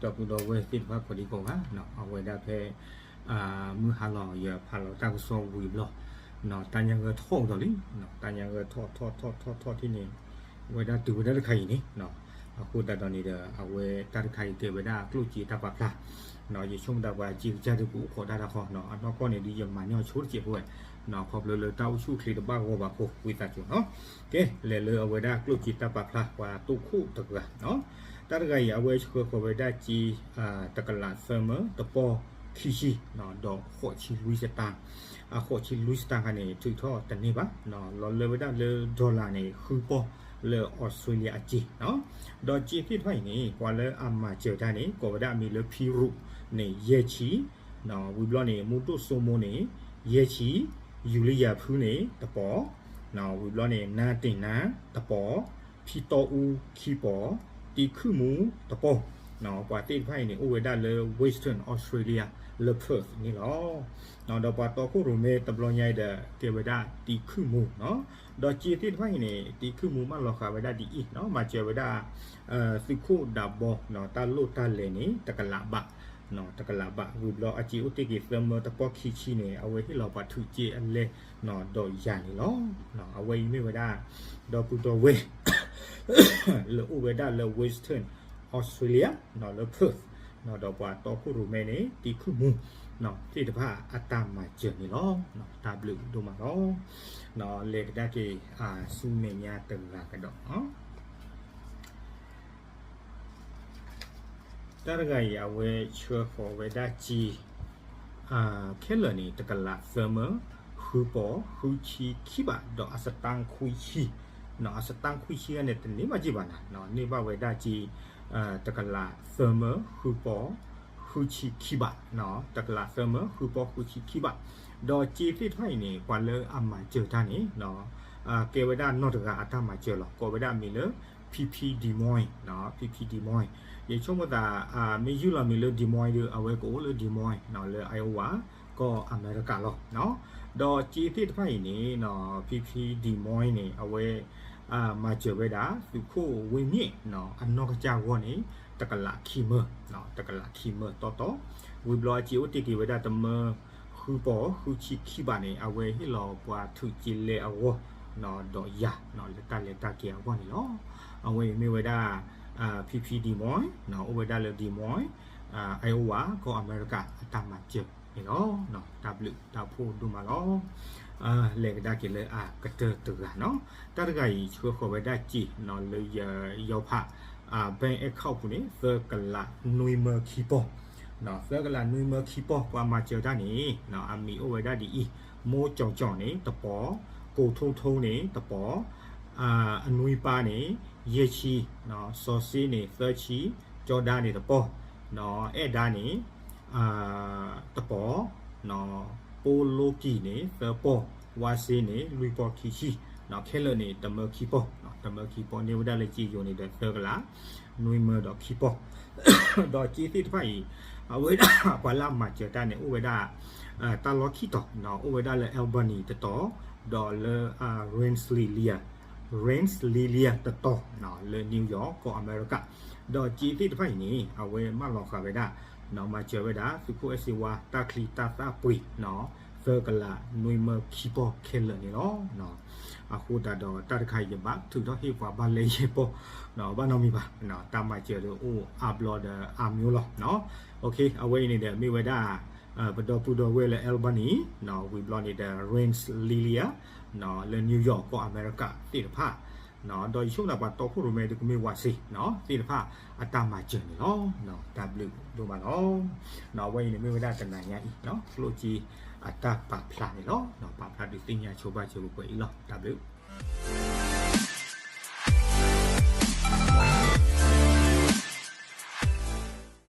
ဒီပုၢ်ဒီဝဲၢ်သ့ၣ်တဖၣ်ကိးဒံကိးဂၤ, အဝဲဒၣ်ဖဲ မုၢ်ဟါလီၤ ယဖးလီၤတၢ်ကစီၣ်ဝံၤဘျီ, တၢ်ညါဂၢၢ်ထီၣ်ကဒီးလံ, တၢ်ညါဂၢၢ်ထီၣ်ထီၣ်ထီၣ်ထီၣ်ထီၣ်ထီၣ်ထံၣ်န့ၣ်, ဝဲဒၣ်တုၤဝဲဒၣ်တခါအံၤန့ၣ်, အဃိသတးဒီးန့ၣ်ဒီး အဝဲတၢ်တခါအံၤကဲဝဲဒၣ်ကျိၣ်စ့တၢ်ပာ်ဖျါ, ယဆိကမိၣ်သးပှၤစ့ကစၢ်ဒုးကအိၣ်ခိးတၢ်တခီ, အနီၢ်ကီၢ်န့ၣ်ဒုးယမၤန့ၢ်အီၤဆိတစဲးဖိဝဲ, ခီဖျိလၢတၢ်အိၣ်ဆူၣ်အိၣ်ချ့တဘၣ်ဂီၢ်ဘၣ်အဃိ ဝံသးစူၤနီၤ, ကဲ လဲၤလၢအဝဲဒၣ်ကျိၣ်စ့တၢ်ပာ်ဖျါပှၤတိခိၣ်တဂၤနီၤ, တၢ်တဂၤအံၤအဝဲဆှၢဃီၤဝဲဒၣ်စ့ တကလးသၢမၢတပီၢ်ခံဆံ, ဒီးဃိးဆံလွံၢ်စတၣ်, အဃိးဆံလွံၢ်စတၣ်ခါန့ၣ် ထုးထီၣ်တန့ၢ်ဘၣ်, လီၤလၢဝဲဒၣ်လၢ dollar န့ၣ် ဃုပီၢ်လၢ Australia အစ့, ဒီးစ့သ့ၣ်တဖၣ်အံၤန့ၣ် ပှၤလၢအမၤစၢၤတၢ်န့ၣ် ကိးဝဲဒၣ်အမံၤလၢ ဖံရူးန့ၣ် ယဲၢ်ဆံ, ဝံၤဘျီန့ၣ် မူဒိၣ်စိမိန့ၣ် ယဲၢ်ဆံ, ယူၤလံယၤဖုန့ၣ် တပီၢ်, ဝံၤဘျီန့ၣ် နါတ့ၢ်နါ တပီၢ်, ဖံတီအူခံပီၢ်, တံခုၣ်မူတပီၢ်, ပှၤသ့ၣ်တဖၣ်အံၤန့ၣ် အိၣ်ဝဲဒၣ်လၢ Western Australia လၢ Perth န့ၣ်လီၤ. ဒီးပှၤတီခိၣ်ရိၣ်မဲတဘျီညါအံၤဒီး ကဲဝဲဒၣ်တံခုၣ်မူနီၤ, ဒီးစ့သ့ၣ်တဖၣ်အံၤန့ၣ် တံခုၣ်မူမၢလီၤဃာ်ဝဲဒၣ်ဒ်အံၤနီၤ, မၤစၢၤဝဲဒၣ် သုးခိၣ်ဒးဘီ တၢ်လိၣ်တၢ်လဲၤန့ၣ် တကလးဘး, တကလးဘး ဝံၤဘျီအစ့အိၣ်တ့ၢ်က့ၤသၢမၢတပီၢ်ခံဆံန့ၣ် အဝဲဟ့ၣ်လီၤပှၤထုးစ့အလဲနီၤ ဒီးယၤန့ၣ်လီၤ. အဝဲအံၤမ့ၢ်ဝဲဒၣ် ဒီပုၢ်ဒီဝဲၢ် လၢအိၣ်ဝဲဒၣ်လၢ Western Australia လၢ Perth ဒီးပှၤတီခိၣ်ရိၣ်မဲန့ၣ် တံခုၣ်မူသ့ၣ်တဖၣ်အတၢ်မၤစၢၤန့ၣ်လီၤ. တၢ်ဘျုးဒိၣ်မးလီၤ. လဲၤကဒါက့ၤ ဆူမဲာ်ညါတဂၤကဒီး တၢ်တဂၤအံၤ အဝဲဆှၢဃီၤဝဲဒၣ်စ့ ခဲလၢာ်န့ၣ် တကလးသၢမၢ ဃုပီၢ်ဃုဆံခံဘး ဒီးအစတၣ်ခွံဆံ, အစတၣ်ခွံဆံဂၤန့ၣ် တန့ၢ်ဘၣ်စ့ဘၣ်နၤ, န့ၢ်ဘၣ်ဝဲဒၣ်စ့ တကလးသၢမၢ ဃုပီၢ်ဃုဆံခံဘး, တကလးသၢမၢ ဃုပီၢ်ဃုဆံခံဘး, ဒီးစ့သ့ၣ်တဖၣ်အံၤန့ၣ် ပှၤလၢအမၤစၢၤတၢ်န့ၣ် ကဲဝဲဒၣ်နီၢ်တဂၤအတၢ်မၤစၢၤလီၤ. ကိးဝဲဒၣ်အမံၤလၢ ဖံဖံ Des Moines, ဖံဖံ Des Moines, ယဆိကမိၣ်သး မ့ၢ်ယုၢ်လီၤမံၤလၢ Des Moines ဒီး အဝဲကအိၣ်လၢ Des Moines လၢ Iowa ကီၢ်အမဲရကၤလီၤ. ဒီးစ့သ့ၣ်တဖၣ်အံၤန့ၣ် ဖံဖံ Des Moines န့ၣ် အဝဲ မၤစၢၤဝဲဒၣ် သုးခိၣ်ဝ့ၢ်မ့ၣ် အနီၢ်ကစၢ်ဂီၢ်န့ၣ် တကလးခံမၢ, တကလးခံမၢတီတီ, ဝံၤဘျီအစ့အိၣ်တ့ၢ်က့ၤဝဲဒၣ်တမၢ ဃုပီၢ်ဃုဆံခံဘးန့ၣ် အဝဲဟ့ၣ်လီၤပှၤထုးစ့လဲအဂီၢ် ဒီးယၤ လၢတၢ်လဲၤတၢ်က့ၤအဂီၢ်န့ၣ်လီၤ. အဝဲအံၤမ့ၢ်ဝဲဒၣ် ဖံဖံ Des Moines အိၣ်ဝဲဒၣ်လၢ Des Moines, Iowa ကီၢ်အမဲရကၤအတၢ်မၤစၢၤန့ၣ်လီၤ. တၢ်ဘျုးတၢ်ဖှိၣ်ဒိၣ်မးလီၤ. လဲၤကဒါက့ၤလၢအကတၢၢ်တဂၤနီၤ, တၢ်တဂၤအံၤ ဆှၢဃီၤဝဲဒၣ်စ့နီၤ လၢယယီၤဖး bank account ပူၤန့ၣ် သၢကလးနွံမၢခံပီၢ်, သၢကလးနွံမၢခံပီၢ် ပှၤမၤစၢၤတၢ်န့ၣ် အမံၤအိၣ်ဝဲဒၣ်ဒ်အံၤ, မိၢ်ကၠီၤကၠီၤန့ၣ်တပီၢ်, ကိၢ်ထိၣ်ထိၣ်န့ၣ်တပီၢ်, အနွံပၢ်န့ၣ် ယဲၢ်ဆံ, စီၤစ့န့ၣ်သၢဆံ, ကၠီဒါန့ၣ်တပီၢ်, အဲၣ်ဒါန့ၣ် တပီၢ်, ပိလိကံၢ်န့ၣ်သၢပီၢ်, ဝါစ့န့ၣ်လွံၢ်ပီၢ်ခံဆံ, ခဲလၢာ်န့ၣ် တမၢခံပီၢ်, တမၢခံပီၢ်န့ၢ်ဝဲဒၣ်လၢစ့ယိၤန့ၣ်ဒီး သၢကလးနွံမၢဒီးခံပီၢ်, ဒီးစ့သ့ၣ်တဖၣ်အံၤ အဝဲဒၣ်ပှၤလၢအမၤစၢၤတၢ်န့ၣ် အိၣ်ဝဲဒၣ် တၢ်လီၢ်ခံတီၤ, အိၣ်ဝဲဒၣ်လၢ Albany တတီၤ, ဒီးလၢ Rensselaer, Rensselaer တတီၤ လၢ New York ကီၢ်အမဲရကၤ, ဒီးစ့သ့ၣ်တဖၣ်အံၤန့ၣ် အဝဲမၢလီၤဃာ်ဝဲဒၣ် မၤစၢၤဝဲဒၣ် သုးခိၣ်အဲၣ်စ့ဝါ တၢ်ချံတၢ်သၣ်ပှ့ၤ သၢကလးနွံမၢခံပီၢ်ခဲလၢာ်န့ၣ်လီၤ. အဃိသတးဒီးတၢ်တခါအံၤ ယဘၣ်ထုးထီၣ်ဟ့ၣ်ပှၤဘၣ်လဲၤယဲၢ်ပီၢ်, ဘၣ်နီတမံၤဘၣ်, တၢ်မၤစၢၤဒီးအိၣ်အါဘျီဒီးအါမျိၤလီၤ. အဝဲအံၤန့ၣ်ဒီးမ့ၢ်ဝဲဒၣ် ပဒီပုၢ်ဒီဝဲၢ်လၢ Albany, ဝံၤဘျီန့ၣ်ဒီး Rensselaer လၢ New York ကီၢ်အမဲရကၤသ့ၣ်တဖၣ်, ဒီးယဆိကမိၣ်သးပှၤတီခိၣ်ရိၣ်မဲဒုးကမ့ၢ်ဝးစ့ၤသ့ၣ်တဖၣ်အတၢ်မၤစၢၤန့ၣ်လီၤ. တၢ်ဘျုးဒိၣ်မးလီၤ. အဝဲအံၤန့ၣ်မ့ၢ်ဝဲဒၣ်တနၤညါအံၤ ကျိၣ်စ့အတၢ်ပာ်ဖျါန့ၣ်လီၤ. ပာ်ဖျါဒုးသ့ၣ်ညါဆိပာ်စၢၤပှဲၤအံၤလီၤ. တၢ်ဘျုး